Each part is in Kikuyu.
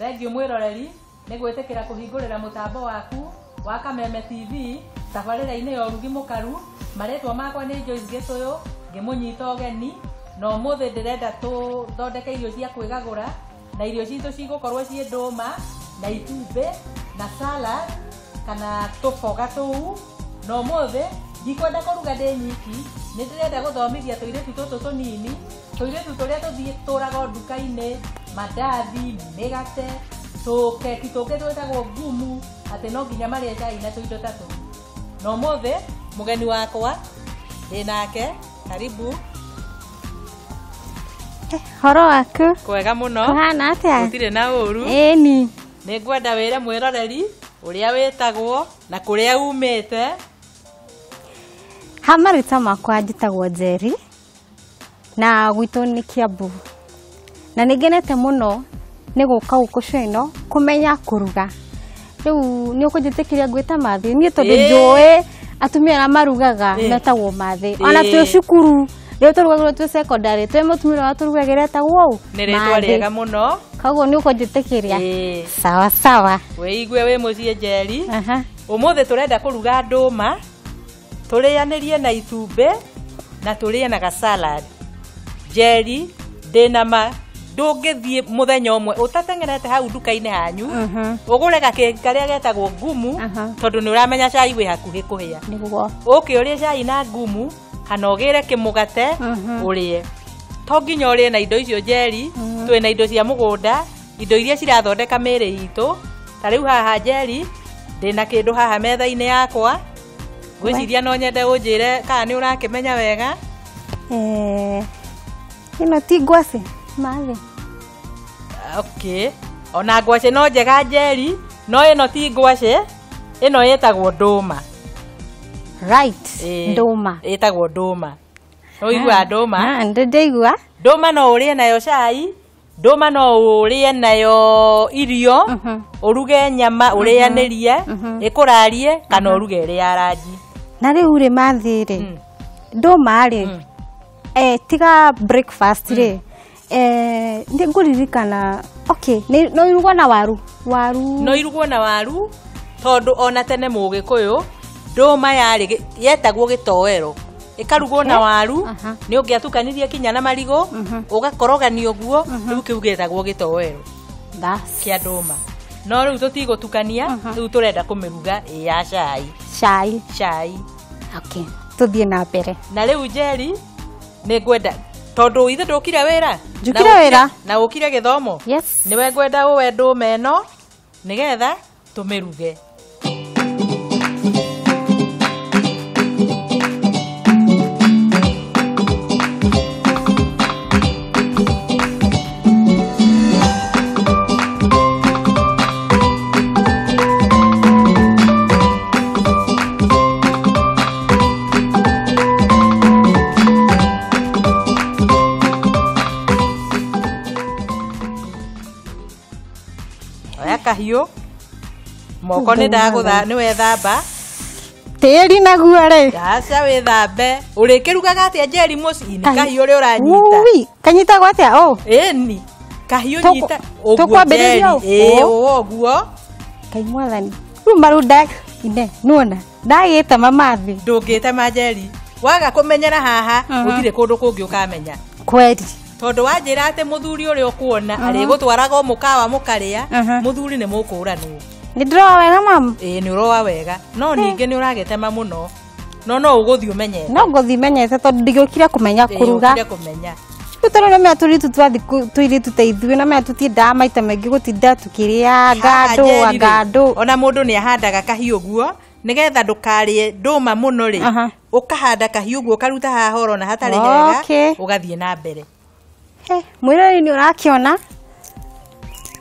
Thengiũ mwĩroreri nĩ gwĩtĩkĩra kũhingũrĩra mũtambo waku wa Kameme TV tabarĩra-inĩ ya ũrugi mũkaru. Marĩtwa makwa nĩ Joyce Gĩtũyũ, ngĩmũnyita ũgeni na ũmũthĩ ndĩrenda tũthondeke irio cia kwĩgagũra, na irio citũ cigũkorwo ciĩ ndũma na itumbĩ na salad kana tũboga tũu. Na ũmũthĩ ndikwenda kũruga ndĩ nyiki, nĩ ndĩrenda gũthomithia tũirĩtu tũtũ tũnini, tũirĩtu tũrĩa tũtũraga nduka-inĩ, mandathi, mĩgate, tũkeki tũngĩ twĩtagwo ngumu, atĩ no nginya marĩe cai na tũindo ta tũu. Na ũmũthĩ mũgeni wakwa ndĩ nake, karibu. Horo waku? Kwega mũno. Kũhana atĩa? Gũtirĩ na ũru. Ĩni. Nĩ ngwenda wĩre mwĩroreri ũrĩa wĩtagwo na kũrĩa umĩte. Ha marĩtwa makwa njĩtagwo Njeri na gwitũ nĩ Kiambu, na nĩ ngenete mũno nĩ gũka gũkũ show ĩno kũmenya kũruga. Rĩu nĩ ũkũnjĩtĩkĩria ngwĩta Mathĩ? Niĩ tondũ njũĩ atumia arĩa marugaga metagwo Mathĩ. Ona twĩ cukuru rĩu tũrugagĩrwo twĩ secondary, twĩ mũtumia ũrĩa watũrugagĩra etagwo ũũ? Nĩ rĩtwa rĩega mũno. Koguo nĩ ũkũnjĩtĩkĩria? Sawa sawa. Wĩigue wĩ mũciĩ Njeri. Ũmũthĩ tũrenda kũruga ndũma, tũrĩanĩrie na itumbĩ na tũrĩe na gasalad. Njeri, ndĩna ma ndũngĩthiĩ mũthenya ũmwe ũtateng'erete hau nduka-inĩ hanyu ũgũre gakeki karĩa getagwo ngumu, tondũ nĩ ũramenya cai wĩ hakuhĩ kũhĩa. Nĩguo. Ũke ũrĩe cai na ngumu kana ũgĩre kĩmũgate ũrĩe. To nginya ũrĩe na indo icio Njeri, twĩna indo cia mũgũnda, indo iria cirathondeka mĩĩrĩ itũ. Ta rĩu haha Njeri, ndĩna kĩndũ haha metha-inĩ yakwa, ngwĩciria no nyende ũnjĩre kana nĩ ũrakĩmenya wega. Ĩno ti ngwacĩ, Mathĩ? Okay. Ona ngwacĩ no njega Njeri, no ĩno ti ngwacĩ, ĩno ĩtagwo ndũma. Right, ndũma. Ĩtagwo ndũma. Ũiguaga ndũma? Ndĩndaigua. Ndũma no ũrĩe nayo cai, ndũma no ũrĩe nayo irio, ũruge nyama ũrĩanĩrie, ĩkũrarie kana ũruge ĩrĩ ya ranji. Na rĩu rĩ Mathĩ rĩ, ndũma rĩ, tiga breakfast rĩ, nĩ ngũririkana, okay, no irugwo na waru. Waru. No irugwo na waru, tondũ ona tene mũgĩkũyũ ndũma yarĩ yetagwo gĩtoero. Ĩkarugwo na waru, nĩ ũngĩatukanirie kinya na marigũ, ũgakorogania ũguo, rĩu kĩu gĩtagwo gĩtoero kĩa ndũma. No rĩu tũtigũtukania, rĩu tũrenda kũmĩruga ĩ ya cai. Cai. Cai. Okay, tũthiĩ na mbere. Na rĩu Njeri, nĩ ngwenda tondũ ithe ndũkire wĩra? Njũkire wĩra. Na ũkire gĩthomo? Yes. Nĩwe ngwenda ũwe ndũma ĩno nĩgetha tũmĩruge. Kahiũ moko nĩ ndagũtha nĩ wethamba tĩri naguo rĩ, aca wĩthambe. Ũrĩkĩrugaga atĩa Njeri mũciĩ? Nĩ kahiũ ũrĩa ũranyita. Ui, kanyitagwo atĩa? Ũ ĩni kahiũ nyita ũguo Njeri, ĩĩ ũguo. Ngai mwathani, rĩu marunda ine nĩwona ndagĩtema Mathĩ. Ndũngĩtema Njeri, waga kũmenyera haha gũtirĩ kũndũ kũngĩ ũkamenya kweri. Tondũ wanjĩra atĩ mũthuri ũrĩa ũkuona arĩgũtwaraga o mũkawa mũkarĩa, mũthuri nĩ mũkũranwo. Nĩ ndĩroa wega mamu? Ĩĩ nĩ ũroa wega, no ningĩ nĩ ũragĩtema mũno, no no ũgũthiĩ ũmenyete. No ngũthiĩ menyete tondũ ndigĩũkire kũmenya kũruga. Ĩĩ ũkire kũmenya. Rĩu tondũ nĩ menya tũirĩtu twa thikũ, tũirĩtu ta ithuĩ na menya tũtindaga maita maingĩ gũtinda tũkĩrĩa ngandũ, ngandũ. Ona mũndũ nĩ ahandaga kahiũ ũguo nĩgetha ndũkarĩe ndũma mũno rĩ, ũkahanda kahiũ ũguo ũkaruta haha ũrona hatarĩ hega, ũgathiĩ na mbere. Mwĩroreri nĩ ũrakĩona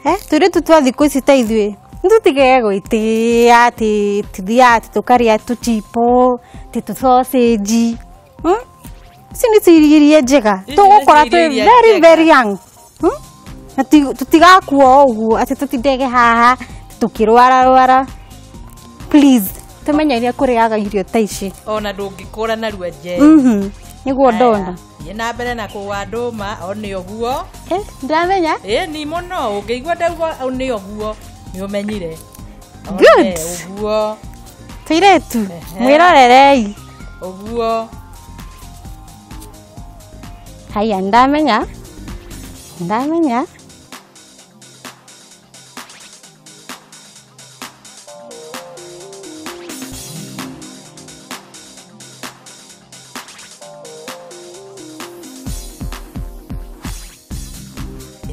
tũirĩtu twa thikũ ici ta ithuĩ nĩ tũtigage gwĩtĩa atĩ tũthiaga atĩ tũkarĩa tũchipo, atĩ tũ sausage. Ici nĩ irio iria njega tũgũkora twĩ very very young, na tũtigakua o ũguo atĩ tũtindege haha tũkĩrwara rwara. Please tũmenyerie kũrĩaga irio ta ici. Ona ndũngĩkũra narua Njeri. Nĩguo ndona. Thiĩ na mbere na kũwa ndũma o nĩ ũguo. Ndamenya? Ĩni mũno, ũngĩigua ndauga nĩ ũguo nĩ ũmenyire. Good. Ũguo. Tũirĩtu, mwĩrorerei. Ũguo. Haya, ndamenya. Ndamenya.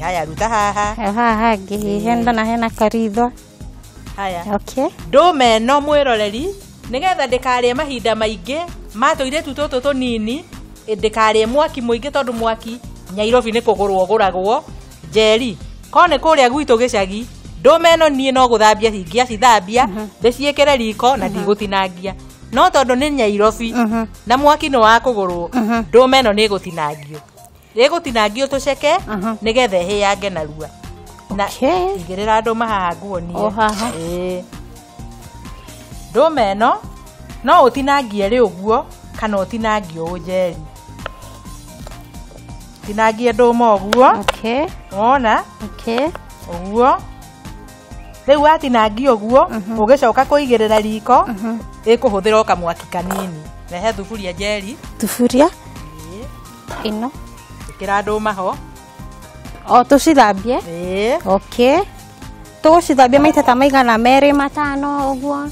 Haya, ruta haha. Haha ngĩhihe ndona hena karitho. Haya. Okay. Ndũma ĩno mwĩroreri nĩgetha ndĩkarĩe mahinda maingĩ ma tũirĩtu tũtũ tũnini, ndĩkarĩe mwaki mũingĩ tondũ mwaki Nyairobi nĩ kũgũrwo ũgũragwo. Njeri, ko nĩ kũrĩa gwitũ gĩcagi, ndũma ĩno niĩ no gũthambia ingĩacithambia, ndĩciĩkĩre riko na ndigũtinangia. No tondũ nĩ Nyairobi na mwaki nĩ wa kũgũrwo, ndũma ĩno nĩ ĩgũtinangio. Ĩgũtinangio tũceke nĩgetha ĩhĩange narua. Na igĩrĩra ndũma haha nguonie. O haha. Ĩĩ. Ndũma ĩno no ũtinangie rĩ ũguo kana ũtinangie ũũ Njeri. Tinangie ndũma ũguo. Okay. Wona? Okay. Ũguo. Rĩu watinangia ũguo, ũgĩcoka kũigĩrĩra riko, ĩkũhũthĩra o kamwaki kanini. Rehe thuburia Njeri. Thuburia? Ĩno. Ĩkĩra ndũma ho. O tũcithambie? Ĩĩ. Okay. Tũgũcithambia maita ta maigana merĩ matano ũguo.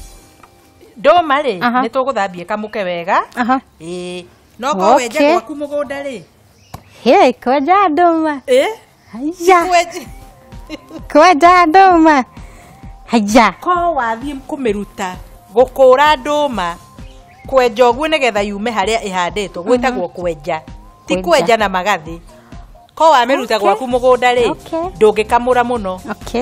Ndũma rĩ, nĩ tũgũthambia ĩkamũke wega. Ĩĩ. No ko wenje gwaku mũgũnda rĩ. Hĩ, kwenja ndũma. Ĩĩ. Haya. Kwenja ndũma. Haya. Ko wathiĩ kũmĩruta, gũkũra ndũma, kwenja ũguo nĩgetha yume harĩa ĩhandĩtwo, gwĩtagwo kwenja. Ti kwenja na magathĩ. Ko wamĩruta gwaku mũgũnda rĩ, ndũngĩkamũra mũno.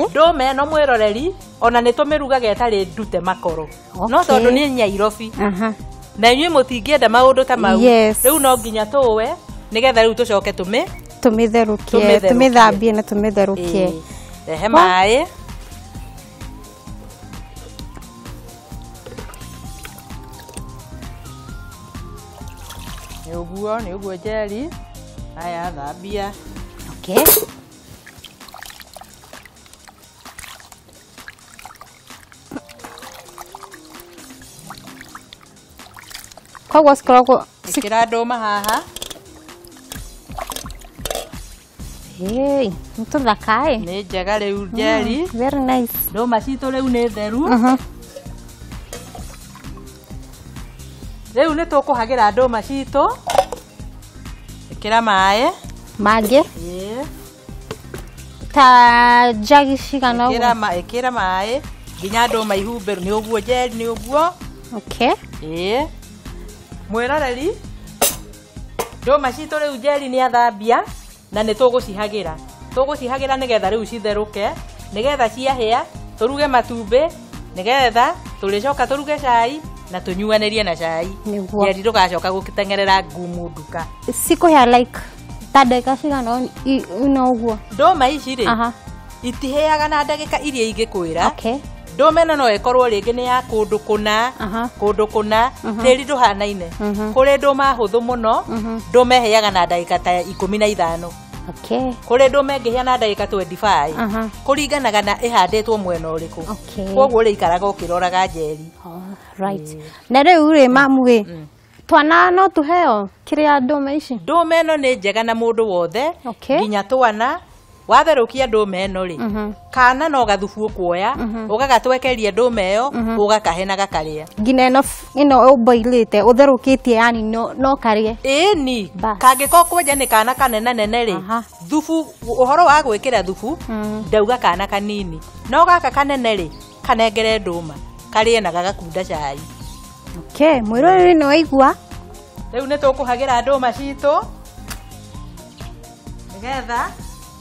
Ndũma ĩno mwĩroreri, ona nĩ tũmĩrugaga ĩtarĩ ndute makoro. No tondũ nĩ Nyairobi. Na inyuĩ mũtingĩenda maũndũ ta mau. Rĩu no nginya tũwe nĩgetha rĩu tũcoke tũmĩtherũkie, tũmĩthambie na tũmĩtherũkie. Rehe maĩ. Nĩ ũguo, nĩ ũguo Njeri. Haya, thambia. Okay. Koguo cikoragwo ĩkĩra ndũma haha. Hey, nĩ tũthaka ĩ. Nĩ njega rĩu Njeri. Very nice. Ndũma citũ rĩu nĩ theru. Rĩu nĩ tũkũhagĩra ndũma citũ. Ĩkĩra maĩ. Mangĩ? Ĩĩ. Ta njagi cigana ũguo? Ĩkĩra maĩ nginya ndũma ihumbĩrwo. Nĩ ũguo Njeri, nĩ ũguo. Okay. Ĩĩ. Mwĩroreri, ndũma citũ rĩu Njeri nĩ athambia na nĩ tũgũcihagĩra. Tũgũcihagĩra nĩgetha rĩu citherũke, nĩgetha ciahĩa tũruge matumbĩ, nĩgetha tũrĩcoka tũruge cai na tũnyuanĩrie na cai. Njeri ndũgacoka gũteng'erera ngumu nduka. Cikũhĩa like ta ndagĩka cigana ĩno ũguo? Ndũma ici rĩ, itihĩaga na ndagĩka iria ingĩkwĩra. Ndũma ĩno no ĩkorwo rĩngĩ nĩ ya kũndũ kũna, kũndũ kũna, tĩri ndũhanaine. Kũrĩ ndũma hũthũ mũno, ndũma ĩhĩaga na ndagĩka ta 15. Kũrĩ ndũma ĩngĩhĩa na ndagĩka 25. Kũringanaga na ĩhandĩtwo mwena ũrĩkũ. Koguo ũrĩikaraga ũkĩroraga Njeri. Right. Na rĩu rĩ mamu ĩ, twana no tũheo kĩrĩa ndũma ici? Ndũma ĩno nĩ njega na mũndũ wothe, nginya twana. Watherũkia ndũma ĩno rĩ, kana no gathubu ũkuoya, ũgagatwekeria ndũma ĩyo, ũgakahe na gakarĩa. Nginya ĩno ũboilĩte, ũtherũkĩtie yani no karĩe. Ĩni, kangĩkorwo kwenja nĩ kana kanenanene rĩ, thubu, ũhoro wa gwĩkĩra thubu, ndauga kana kanini. No gaka kanene rĩ, kanengere ndũma, karĩe na gagakunda cai. Okay, mwĩroreri nĩ waigua. Rĩu nĩ tũkũhagĩra ndũma citũ nĩgetha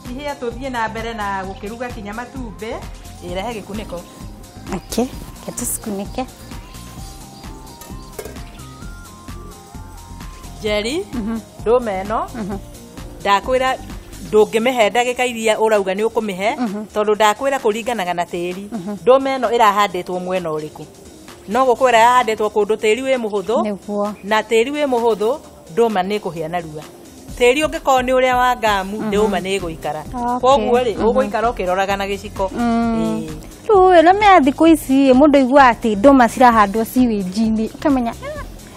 ihĩe tũthiĩ na mbere na gũkĩruga kinya matumbĩ. Ĩrehe gĩkunĩko. Okay, reke tũcikunĩke. Njeri, ndũma ĩno ndakwĩra ndũngĩmĩhe ndagĩka iria ũrauga nĩ ũkũmĩhe, tondũ ndakwĩra kũringanaga na tĩri. Ndũma ĩno ĩrahandĩtwo mwena ũrĩkũ? No gũkwĩra yahandĩtwo kũndũ tĩri wĩ mũhũthũ, na tĩri wĩ mũhũthũ Ndũma nĩ ĩkũhĩa narua. Tĩri ũngĩkorwo nĩ ũrĩa wa ngamu, ndũma nĩ ĩgũikara. Koguo rĩ, ũgũikara ũkĩroraga na gĩciko. Rĩu ĩno mĩa thikũ ici mũndũ aiguaga atĩ ndũma cirahandwo sewage-inĩ, ũkamenya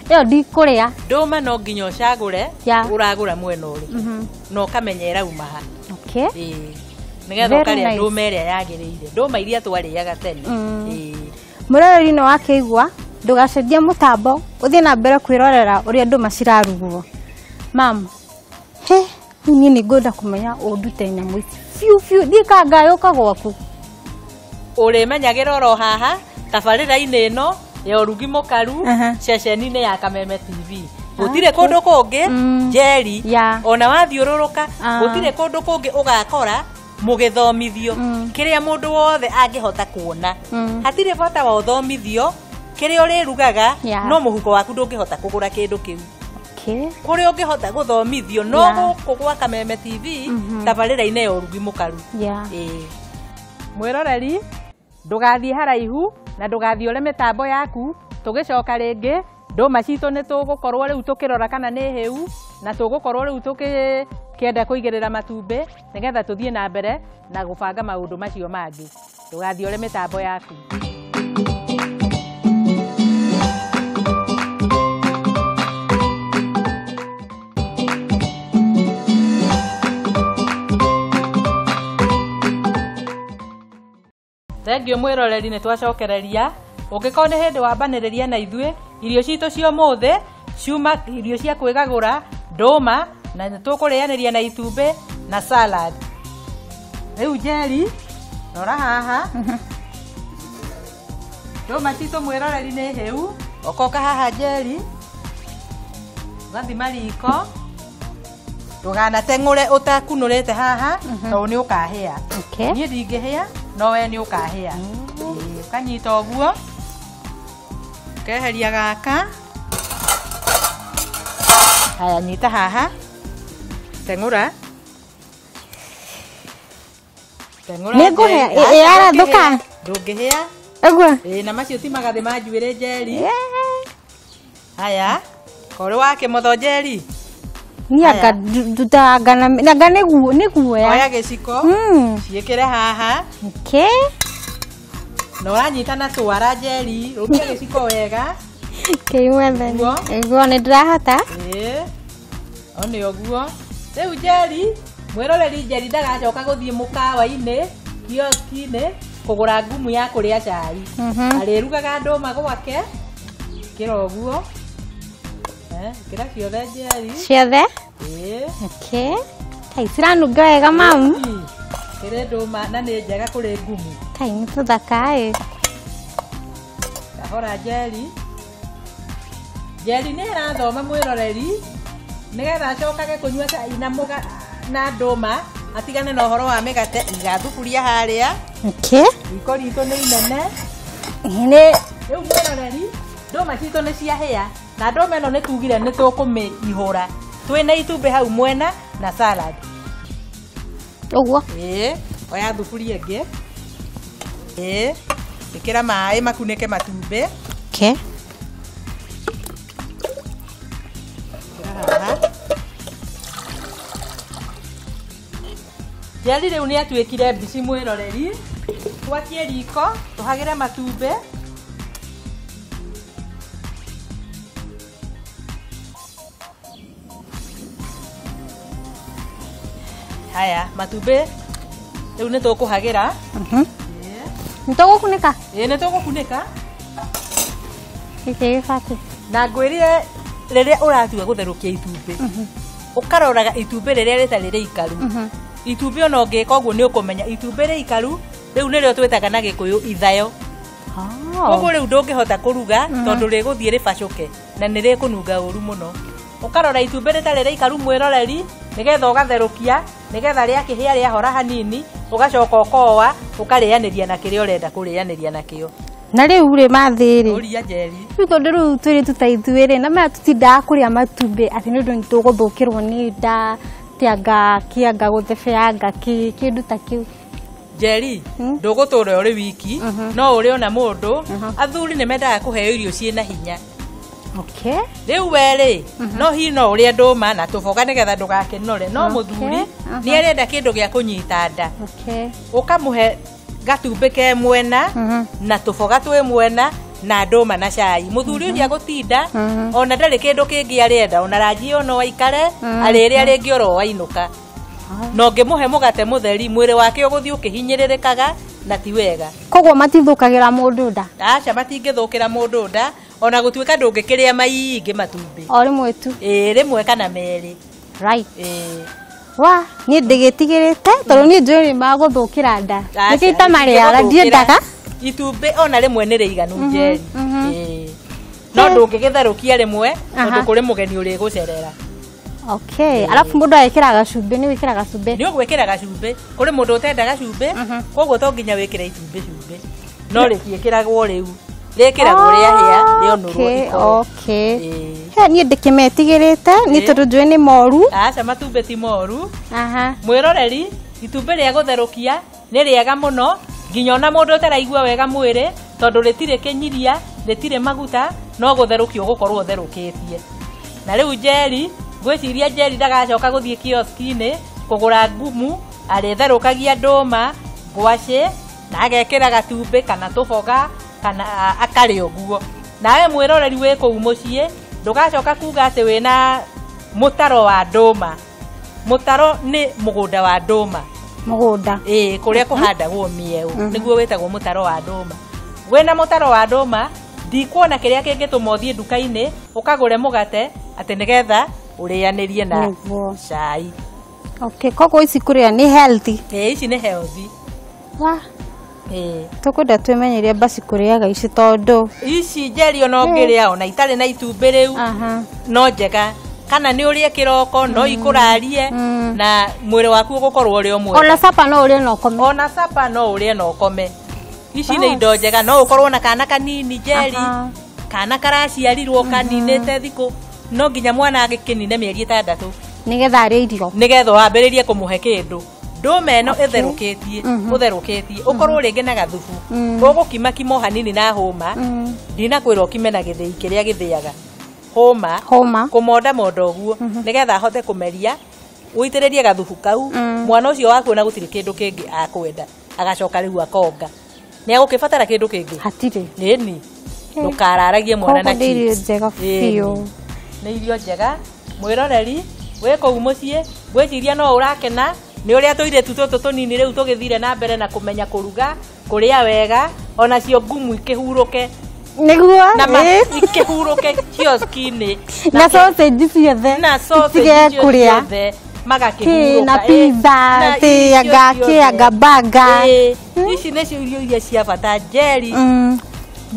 ĩyo ndikũrĩa. Ndũma no nginya ũcagũre ũragũra mwena ũrĩkũ, na ũkamenya ĩrauma ha. Nĩgetha ũkarĩa ndũma ĩrĩa yagĩrĩire, ndũma iria twarĩaga tene. Mũroreri nĩ wakĩigua, ndũgacenjie mũtambo, ũthiĩ na mbere kwĩrorera ũrĩa ndũma cirarugwo. Mam, he, rĩu niĩ nĩ ngwenda kũmenya ũndute nyamũ ici biũ biũ, ndiĩ ka ngayũka gwaku. Ũrĩmenyagĩra oro haha tabarĩra-inĩ ĩno ya ũrugi mũkaru ceceni-inĩ ya Kameme TV. Gũtirĩ kũndũ kũngĩ, Njeri, ona wathiũrũrũka, gũtirĩ kũndũ kũngĩ ũgakora mũgĩthomithio kĩrĩa mũndũ wothe angĩhota kuona. Hatirĩ bata wa ũthomithio, kĩrĩa ũrĩrugaga no mũhuko waku ndũngĩhota kũgũra kĩndũ kĩu. Kũrĩa ũngĩhota gũthomithio no gũkũ gwa Kameme TV tabarĩra-inĩ ya ũrugi mũkaru. Mwĩroreri, ndũgathiĩ haraihu na ndũgathiĩ ũre mĩtambo yaku, tũgĩcoka rĩngĩ ndũma citũ nĩ tũgũkorwo rĩu tũkĩrora kana nĩ hĩu, na tũgũkorwo rĩu tũkĩenda kũigĩrĩra matumbĩ nĩgetha tũthiĩ na mbere na gũbanga maũndũ macio mangĩ. Ndũgathiĩ ũre mĩtambo yaku. Thengiũ mwĩroreri, nĩ twacokereria. Ũngĩkorwo nĩ hĩndĩ wambanĩrĩria na ithuĩ, irio citũ cia ũmũthĩ ciuma irio cia kwĩgagũra, ndũma, na nĩ tũkũrĩanĩria na itumbĩ na salad. Rĩu Njeri, rora haha. Ndũma citũ mwĩroreri nĩ hĩu. Ũkoka haha Njeri, ũgathima riko, ndũganateng'ũre ũtakunũrĩte haha, tondũ nĩ ũkahĩa. Niĩ ndingĩhĩa, no we nĩ ũkahĩa. Ũkanyita ũguo, ũkeheria gaka. Haya, nyita haha, teng'ũra. Teng'ũra. Nĩngũhĩa, ĩrathũka. Ndũngĩhĩa. Ũguo. Na macio ti magathĩ ma njuĩrĩ Njeri. Haya, korĩ wa kĩmotho Njeri. Niĩ anga ndutaga na anga nĩ guoya. Oya gĩciko, ciĩkĩre haha. Na ũranyita na twara Njeri, rũmia gĩciko wega. Kĩmwethani. Ũguo nĩ ndĩrahota. O nĩ ũguo. Rĩu Njeri, mwĩroreri Njeri ndagacoka gũthiĩ mũkawa-inĩ, kioski-inĩ, kũgũra ngumu ya kũrĩa cai. Arĩrugaga ndũma gwake. Ĩkĩra ũguo. Ĩkĩra ciothe Njeri. Ciothe? Kai ciranunga wega mamu. Kĩrĩ ndũma na nĩ njega kũrĩ ngumu. Kai nĩ tũthaka ĩ. Kahora Njeri. Njeri nĩ arathoma mwĩroreri nĩgetha acokage kũnyua cai na mũga na ndũma, atigane na ũhoro wa mĩgate. Iga thuburia harĩa. Riko ritũ nĩ inene. Rĩu mwĩroreri, ndũma citũ nĩ ciahĩa, na ndũma ĩno nĩ tugire nĩ tũkũmĩihũra. Twĩna itumbĩ hau mwena na salad. Ũguo. Oya thuburia ĩngĩ. Ĩkĩra maĩ makunĩke matumbĩ. Ĩkĩra haha. Njeri rĩu nĩ atuĩkire mbici mwĩroreri. Twakie riko, tũhagĩre matumbĩ. Haya, matumbĩ rĩu nĩ tũkũhagĩra. Nĩ tũgũkunĩka? Nĩ tũgũkunĩka. Gĩkĩ gĩbatiĩ. Na ngwĩrire rĩrĩa ũratua gũtherũkia itumbĩ, ũkaroraga itumbĩ rĩrĩa rĩtarĩ rĩikaru. Itumbĩ ona ũngĩka ũguo nĩ ũkũmenya itumbĩ rĩikaru rĩu nĩrĩo twĩtaga na Gĩkũyũ ithayo. Koguo rĩu ndũngĩhota kũruga tondũ rĩgũthiĩ rĩbacũke na nĩ rĩkũnunga ũru mũno. Ũkarora itumbĩ rĩtarĩ rĩikaru mwĩroreri, nĩgetha ũgatherũkia, nĩgetha rĩakĩhĩa rĩahora hanini, ũgacoka ũkoa, ũkarĩanĩria na kĩrĩa ũrenda kũrĩanĩria nakĩo. Na rĩu rĩ mathĩ rĩ. Ũria Njeri. Rĩu tondũ rĩu twĩrĩ ta ithuĩ rĩ, na maya tũtindaga kũrĩa matumbĩ atĩ nĩ ũndũ nĩ tũgũthũkĩrwo nĩ nda, anga kĩanga gũthebeanga kĩndũ ta kĩu. Njeri, ndũgũtũra ũrĩ wiki, no ũrĩ ona mũndũ. Athuri nĩ mendaga kũheo irio ciĩna hinya. Okay. Rĩu we rĩ, no hihi no ũrĩe ndũma na tũboga nĩgetha ndũgakĩnore, no mũthuri nĩ arenda kĩndũ gĩa kũnyita nda. Okay. Ũkamũhe gatumbĩ ke mwena na tũboga twĩ mwena na ndũma na cai. Mũthuri ũcio agũtinda ona ndarĩ kĩndũ kĩngĩ arenda, ona ranji ĩyo no aikare arĩrĩa rĩngĩ oro wainũka. Na ũngĩmũhe mũgate mũtheri, mwĩrĩ wake ũgũthiĩ ũkĩhinyĩrĩrĩkaga na ti wega. Koguo matithũkagĩra mũndũ nda? Aca, matingĩthũkĩra mũndũ nda, ona gũtuĩka ndũngĩkĩrĩa maingĩ matumbĩ. O rĩmwe tu? Ĩĩ, rĩmwe kana merĩ. Right. Ĩĩ. Wa, niĩ ndĩgĩtigĩrĩte tondũ niĩ njũĩ nĩ magũthũkĩra nda. Nĩkĩo itamarĩaga, ndiendaga. Itumbĩ ona rĩmwe nĩ rĩiganu, Njeri. Ĩĩ. No ndũngĩgĩtherũkia rĩmwe tondũ kũrĩ mũgeni ũrĩgũcerera. Okay, alafu mũndũ agĩkĩra gacumbĩ, nĩ wĩkĩra gacumbĩ? Nĩ ũgwĩkĩra gacumbĩ. Kũrĩ mũndũ ũtenda gacumbĩ, koguo to nginya wĩkĩre itumbĩ cumbĩ. No rĩtiĩkĩragwo rĩu. Rĩkĩragwo rĩahĩa, rĩonũrwo ikoro. Okay. Ĩĩ. He, niĩ ndĩkĩmetigĩrĩte, niĩ tondũ njũĩ nĩ moru. Aca, matumbĩ ti moru. Aha. Mwĩroreri, itumbĩ rĩa gũtherũkia nĩ rĩega mũno, nginya ona mũndũ ũtaraigua wega mwĩrĩ, tondũ rĩtirĩ kĩnyiria, rĩtirĩ maguta, no gũtherũkia ũgũkorwo ũtherũkĩtie. Na rĩu Njeri, ngwĩciria Njeri ndagacoka gũthiĩ kioski-inĩ kũgũra ngumu, arĩtherũkagia ndũma, ngwacĩ, na agekĩra gatumbĩ kana tũboga, kana akarĩa ũguo. Nawe mwĩroreri wĩ kũu mũciĩ, ndũgacoka kuga atĩ wĩna mũtaro wa ndũma. Mũtaro nĩ mũgũnda wa ndũma. Mũgũnda. Ĩĩ, kũrĩa kũhandagwo mĩeũ, nĩguo wĩtagwo mũtaro wa ndũma. Wĩna mũtaro wa ndũma, ndikuona kĩrĩa kĩngĩtũma ũthiĩ nduka-inĩ ũkagũre mũgate atĩ nĩgetha ũrĩanĩrie na Nĩguo. cai. Okay, koguo ici kũrĩa nĩ healthy. Ĩĩ, ici nĩ healthy. Wa. Ĩĩ. Tũkwenda twĩmenyerie basi kũrĩaga ici tondũ ici Njeri ona ũngĩrĩa ona itarĩ na itumbĩ rĩu, Aha. no njega. Kana nĩ ũrĩe kĩroko, no ikũrarie na mwĩrĩ waku ũgũkorwo ũrĩ o mwega. Ona sapa no ũrĩe na ũkome. Ona sapa no ũrĩe na ũkome. Ici nĩ Bas. indo njega, no ũkorwo na kana kanini Njeri. Aha. Kana karaciarirwo kaninĩte thikũ, no nginya mwana agĩkĩnine mĩeri 6. Nĩgetha arĩe irio. Nĩgetha wambĩrĩrie kũmũhe kĩndũ. Ndũma ĩno ĩtherũkĩtie, ũtherũkĩtie, ũkorwo rĩngĩ na gathubu. Ũgũkima kimo hanini na hũma. Ndinakwĩra ũkime na gĩthĩi kĩrĩa gĩthĩaga. Hũma. Hũma. Kũmonda monda ũguo, nĩgetha ahote kũmeria, ũitĩrĩrie gathubu kau, mwana ũcio waku ona gũtirĩ kĩndũ kĩngĩ akwenda, agacoka rĩu akonga. Nĩ agũkĩbatara kĩndũ kĩngĩ? Hatirĩ. Ĩni. Ndũkararagie mwana na Koguo nĩ irio chips. njega Ĩni. biũ. Nĩ irio njega. Mwĩroreri, wĩ kũu mũciĩ, ngwĩciria no ũrakena nĩ ũrĩa tũirĩtu tũtũ tũnini rĩu tũgĩthire na mbere na kũmenya kũruga, kũrĩa wega, onacio ngumu ikĩhurũke. Nĩguo, Na ĩĩ. ikĩhurũke kioski-inĩ. Na sausage ciothe. Na sausage Itige icio kũrĩa. ciothe, magakĩhurũka. Kĩ, na pizza, Na tĩ, icio anga kĩ, ciothe. anga burger. Ĩĩ. Ici nĩcio irio iria cia bata, Njeri.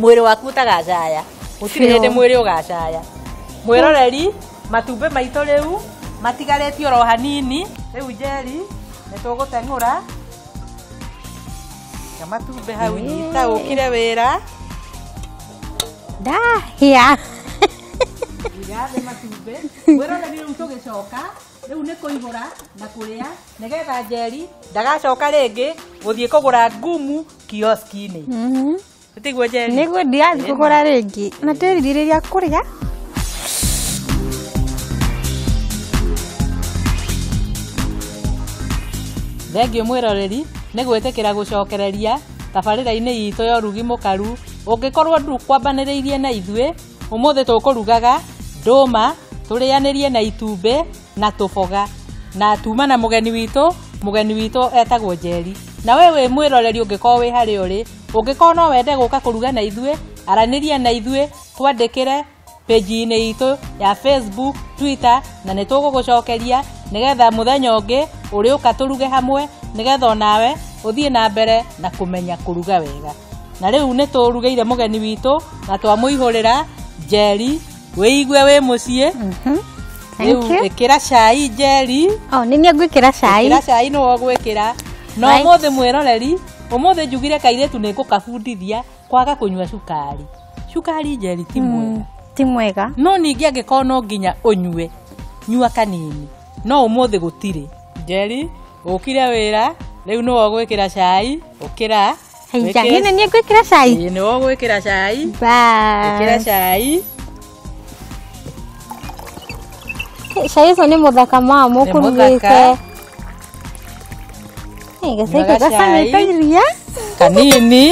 Mwĩrĩ waku ũtagacaya. Gũtirĩ Biũ. hĩndĩ mwĩrĩ ũgacaya. Mwĩroreri, matumbĩ maitũ rĩu matigarĩtie oro hanini. Rĩu Njeri, nĩ tũgũteng'ũra. Iga matumbĩ hau, nyita ũkire wĩra. Ndahĩa. Iga thĩ matumbĩ. Mwĩroreri, rĩu tũgĩcoka, rĩu nĩ kũihũra na kũrĩa, nĩgetha Njeri ndagacoka rĩngĩ gũthiĩ kũgũra ngumu kioski-inĩ. Tiguo Njeri? Nĩguo, ndirathiĩ kũgũra rĩngĩ. Na ndĩrirĩria kũrĩa. Thengiũ mwĩroreri nĩ gwĩtĩkĩra gũcokereria tabarĩra-inĩ itũ ya ũrugi mũkaru. Ũngĩkorwo ndũkwambanĩrĩirie na ithuĩ, ũmũthĩ tũkũrugaga ndũma tũrĩanĩrie na itumbĩ na tũboga. Na tuma na mũgeni witũ, mũgeni witũ etagwo Njeri. Na we wĩ mwĩroreri ũngĩkorwo wĩ harĩa ũrĩ, ũngĩkorwo no wende gũka kũruga na ithuĩ, aranĩria na ithuĩ, twandĩkĩre page-inĩ itũ ya Facebook, Twitter, na nĩ tũgũgũcokeria nĩgetha mũthenya ũngĩ ũrĩũka tũruge hamwe, nĩgetha onawe ũthiĩ na mbere na kũmenya kũruga wega. Na rĩu nĩ tũrugĩire mũgeni witũ na twamũihũrĩra. Njeri, wĩigue wĩ mũciĩ. Thank Rĩu you. ĩkĩra cai, Njeri. Oh, nĩ niĩ ngwĩkĩra cai. Ĩkĩra cai, nĩwe ũgwĩkĩra. Na ũmũthĩ mwĩroreri, ũmũthĩ njugire kairĩtu nĩ ngũkabundithia kwaga kũnyua cukari. Cukari, Njeri, ti mwega. Ti mwega. No ningĩ angĩkorwo no nginya ũnyue, nyua kanini. No ũmũthĩ gũtirĩ. Njeri, ũkire wĩra, rĩu nĩwe ũgwĩkĩra cai, ũkĩra. Haiya, Wĩkĩre nĩ niĩ ngwĩkĩra cai? Ĩĩ, nĩwe ũgwĩkĩra cai. Ĩkĩra Bas. cai. Cai ũcio nĩ mũthaka mama Nĩ ũkũrugĩte. mũthaka. Gacai Nyuaga kau gacamĩte cai. iria. Kanini.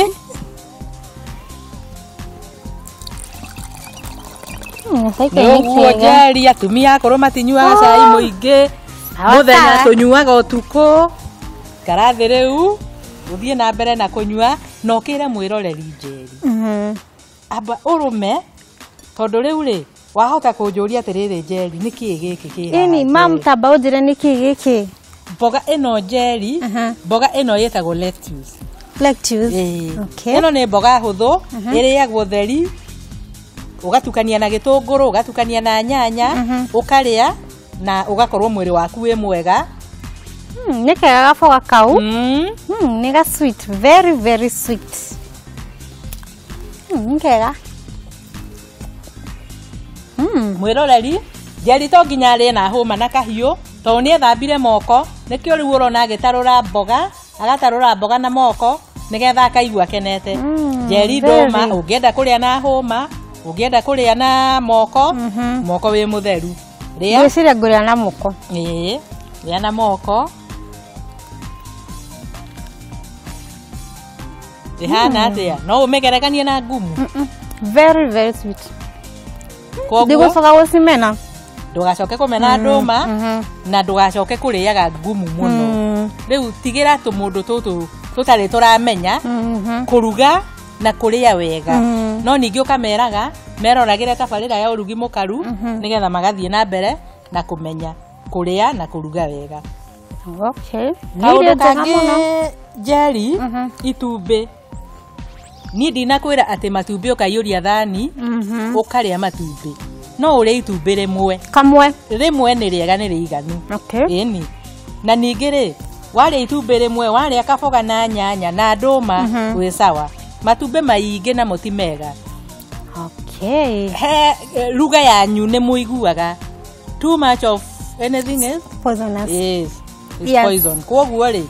Gacai kau Nĩ nĩ ũguo kega. Njeri, atumia akũrũ matinyuaga cai mũingĩ. Sawa, Mũthenya sawa. tũnyuaga ũtukũ. Karathĩ rĩu ũthiĩ na mbere na kũnyua na ũkĩre mwĩroreri Njeri. Amba ũrũme tondũ rĩu rĩ wahota kũnjũria atĩrĩrĩ Njeri nĩkĩĩ gĩkĩ kĩ haha, Ĩni mam Njeri? tamba ũnjĩre nĩkĩĩ gĩkĩ. Mboga ĩno Njeri, mboga ĩno ĩtagwo lettuce. Lettuce. Ĩĩ. Okay. Ĩno nĩ mboga hũthũ ĩrĩagwo theri, ũgatukania na gĩtũngũrũ, ũgatukania na nyanya, ũkarĩa na ũgakorwo mwĩrĩ waku wĩ mwega. Nĩ kega gaboga kau. Nĩ ga sweet, very very sweet. Nĩ kega. Mwĩroreri Njeri to nginya arĩe na hũma na kahiũ tondũ nĩ ethambire moko, nĩkĩo rĩu ũrona agĩtarũra mboga, agatarũra mboga na moko nĩgetha akaigua akenete. Njeri ndũma ũngĩenda kũrĩa na hũma, ũngĩenda kũrĩa na moko, moko wĩ mũtheru. Rĩa. Ngwĩciria ngũrĩa na moko. Ĩĩ, rĩa na moko. Ĩhana atĩa? No ũmĩgerekanie na ngumu? Very very sweet. Koguo Ndigũcoka gũcimena. Ndũgacoke kũmena ndũma na ndũgacoke kũrĩaga ngumu mũno. Rĩu tigĩra tũmũndũ tũtũ tũtarĩ tũramenya kũruga na kũrĩa wega. No ningĩ ũkameraga meroragĩre tabarĩra ya ũrugi mũkaru nĩgetha magathiĩ na mbere na kũmenya kũrĩa na kũruga wega. Okay. Nĩ Kaũndũ irio njega kangĩ mũno. Njeri, itumbĩ. Niĩ ndinakwĩra atĩ matumbĩ ũkaiyũria thani ũkarĩa matumbĩ. No ũrĩe itumbĩ rĩmwe. Kamwe. Rĩmwe nĩ rĩega nĩ rĩiganu. Okay. Ĩni. Na ningĩ rĩ, warĩa itumbĩ rĩmwe, warĩa kaboga na nyanya na ndũma, wĩ sawa. Matumbĩ maingĩ namo ti mega. Okay. He ruga yanyu nĩ mũiguaga. Too much of anything is Poisonous. Yes. Is Yes. poison. Koguo rĩ,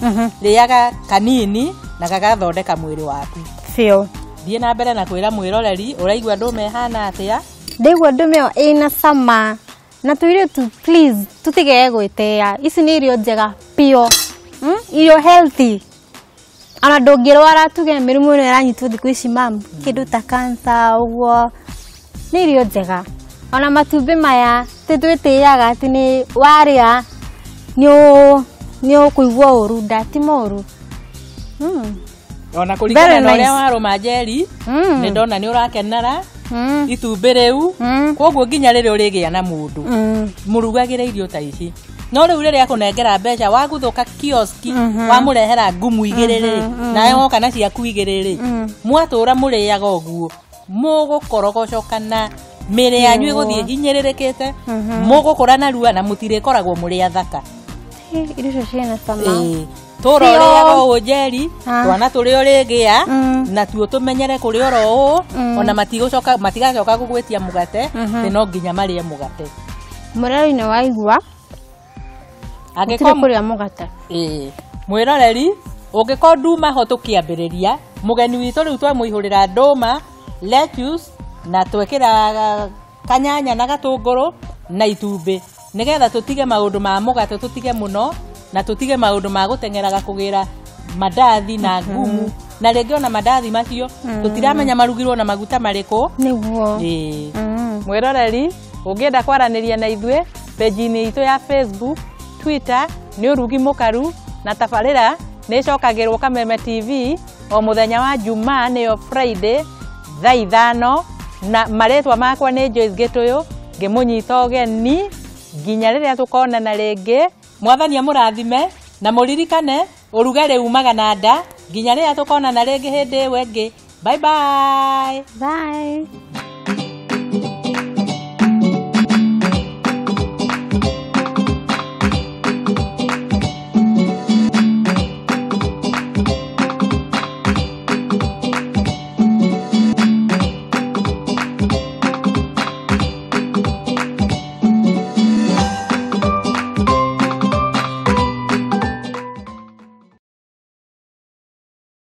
rĩaga kanini na gagathondeka mwĩrĩ waku. Feel. Thiĩ na mbere na kwĩra mwĩroreri ũraigua ndũma ĩhana atĩa. Ndaigua ndũma ĩyo ĩna cama na tũirĩtu please tũtige gwĩtĩa. Ici nĩ irio njega pure. Irio healthy. Ona ndũngĩrwara tuge mĩrimũ ĩno ĩranyitwo thikũ ici mam, kĩndũ ta cancer ũguo. Nĩ irio njega. Ona matumbĩ maya ti twĩtĩaga atĩ nĩ warĩa nĩ ũkũigua ũru, nda ti moru. Ona kũringana Very na ũrĩa nice. warũma Njeri, nĩ ndona nĩ ũrakenera itumbĩ rĩu. Mm. Koguo nginya rĩrĩa ũrĩgĩa na mũndũ mũrugagĩre irio ta ici. No rĩu rĩrĩa akũnengera mbeca waguthũka kioski wamũrehera ngumu igĩrĩ rĩ, nawe woka na ciaku igĩrĩ rĩ, mwatũra mũrĩaga ũguo mũgũkorogocokana, mĩrĩ yanyu ĩgũthiĩ hinyĩrĩrĩkĩte, mũgũkũra narua na mũtirĩkoragwo mũrĩ athaka. Irio icio ciĩna cama. Ĩĩ. Tũra ũrĩaga ũũ Njeri, Ah. twana tũrĩa ũrĩgĩa Mm. natuo tũmenyere kũrĩa oro ũũ, ona matigũcoka matigacoka gũgwĩtia mũgate, nĩ no nginya marĩe mũgate. Mũreri nĩ waigua gũtirĩ Angĩkorwo kũrĩa mũgate. Ĩĩ. Mwĩroreri, ũngĩkorwo nduma ho tũkĩambĩrĩria, mũgeni witũ rĩu twamũihũrĩra ndũma, lettuce, na twekĩra kanyanya na gatũngũrũ na itumbĩ, nĩgetha tũtige maũndũ ma mũgate, tũtige mũno, na tũtige maũndũ ma gũteng'eraga kũgĩra mandathi na ngumu, na rĩngĩ ona mandathi macio tũtiramenya marugirwo na maguta marĩkũ. Nĩguo. Ĩĩ. Mm. Mwĩroreri, ũngĩenda kwaranĩria na ithuĩ page-inĩ itũ ya Facebook, Twitter nĩ Ũrugi Mũkaru, na tabarĩra nĩ ĩcokagĩrwo Kameme TV o mũthenya wa Jumaa nĩyo Friday thaa 5, na marĩtwa makwa nĩ Joyce Gĩtũyũ, ngĩmũnyita ũgeni nginya rĩrĩa tũkonana rĩngĩ. Mwathani amũrathime na mũririkane ũrugarĩ umaga na nda nginya rĩrĩa tũkonana rĩngĩ hĩndĩ ĩyo ĩngĩ. Bye bye. Bye.